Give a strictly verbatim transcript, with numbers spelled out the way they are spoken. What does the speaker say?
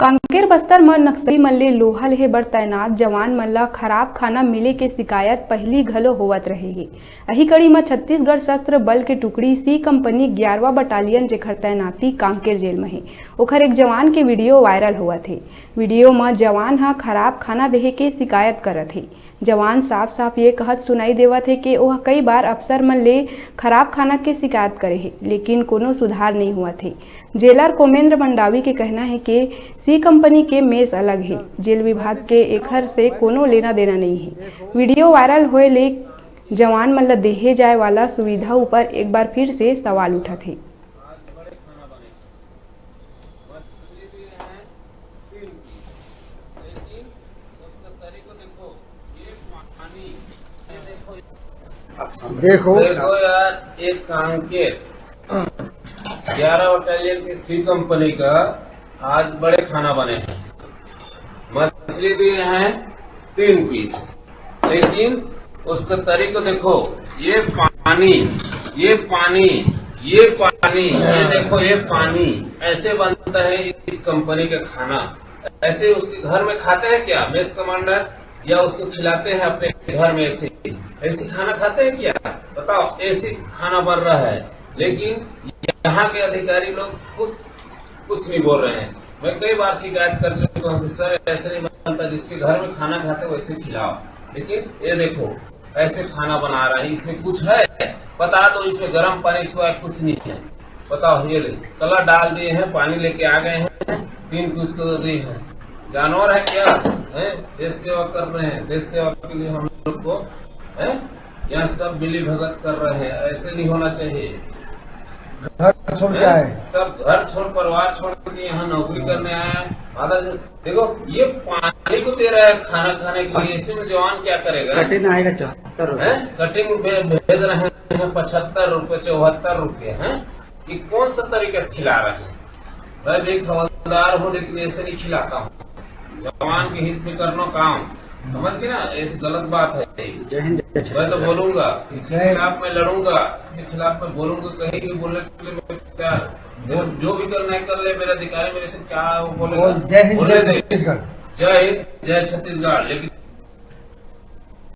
कांकेर बस्तर म नक्सली मन ले लोहा लेहे बर तैनात जवान मन ल खराब खाना मिले के शिकायत पहिली घलो होवत रहे हे। अही कड़ी म छत्तीसगढ़ सशस्त्र बल के टुकड़ी सी कंपनी ग्यारहवाँ बटालियन, जेकर तैनाती कांकेर जेल म हे, ओखर एक जवान के वीडियो वायरल होवत हे। वीडियो म जवान ह खराब खाना देहे के शिकायत करत हे। जवान साफ-साफ ये कहत सुनाई देवत हे कि ओह कई बार अफसर मन ले खराब खाना के शिकायत करे हे, लेकिन कोनो सुधार नइ होवत हे। जेलर कोमेंद्र मंडावी के कहना हे कि सी कंपनी के मेस अलग हे, जेल विभाग के एखर से कोनो लेना देना नइ हे। वीडियो वायरल होए ले जवान मन ल देहे जाए वाला सुविधा ऊपर एक बार फिर से सवाल उठत हे। देखो देखो यार, एक कांकेर ग्यारह बटालियन की सी कंपनी का आज बड़े खाना बने हैं। मछली दिए हैं तीन पीस, लेकिन उसका तरीका देखो, ये पानी, ये पानी, ये पानी, ये देखो, ये पानी, ऐसे बनता है इस कंपनी का खाना। ऐसे उसके घर में खाते हैं क्या मेस कमांडर, या उसको खिलाते हैं अपने घर में? ऐसे ऐसे खाना खाते हैं क्या? बताओ, ऐसे खाना बन रहा है, लेकिन यहाँ के अधिकारी लोग खुद कुछ नहीं बोल रहे हैं। मैं कई बार शिकायत कर चुका हूँ कि सर, ऐसे नहीं बनता, जिसके घर में खाना खाते वैसे खिलाओ। लेकिन ये देखो, ऐसे खाना बना रहा है, इसमें कुछ है? बता दो, इसमें गर्म पानी सिवाय कुछ नहीं है। बताओ, ये देखो, कलर डाल दिए हैं, पानी लेके आ गए हैं, तीन पीस को दिए हैं। जानवर है क्या? हैं? देश सेवा कर रहे हैं, देश सेवा के लिए हम लोग को, हैं, यहाँ सब मिली भगत कर रहे हैं। ऐसे नहीं होना चाहिए। घर छोड़ के हैं? आए। सब घर छोड़, परिवार छोड़ के यहाँ नौकरी करने आया है। आधा जन, देखो, ये पानी को दे रहा है खाना खाने के लिए, ऐसे में जवान क्या करेगा? कटिंग आएगा चौहत्तर रुपये। हैं? कटिंग भे-, भेज रहे हैं पचहत्तर रुपए, चौहत्तर रुपए, हैं? ये कौन सा तरीके से खिला रहे हैं? मैं भी एक हवलदार हूँ, लेकिन ऐसे नहीं खिलाता हूँ। जवान के हित में करना काम, समझ गए ना? ऐसी गलत बात है। जय हिंद, जय मैं तो छत्तीसगढ़। बोलूंगा, इसके जय। खिलाफ मैं लड़ूंगा, इसके खिलाफ मैं बोलूंगा, कहीं भी बोलने के लिए मैं तैयार हूँ। जो भी करना है कर ले, मेरे अधिकारी मेरे से क्या वो बोलेगा? बोल, जय हिंद, बोलने जय दे। छत्तीसगढ़। जय हिंद, जय छत्तीसगढ़। लेकिन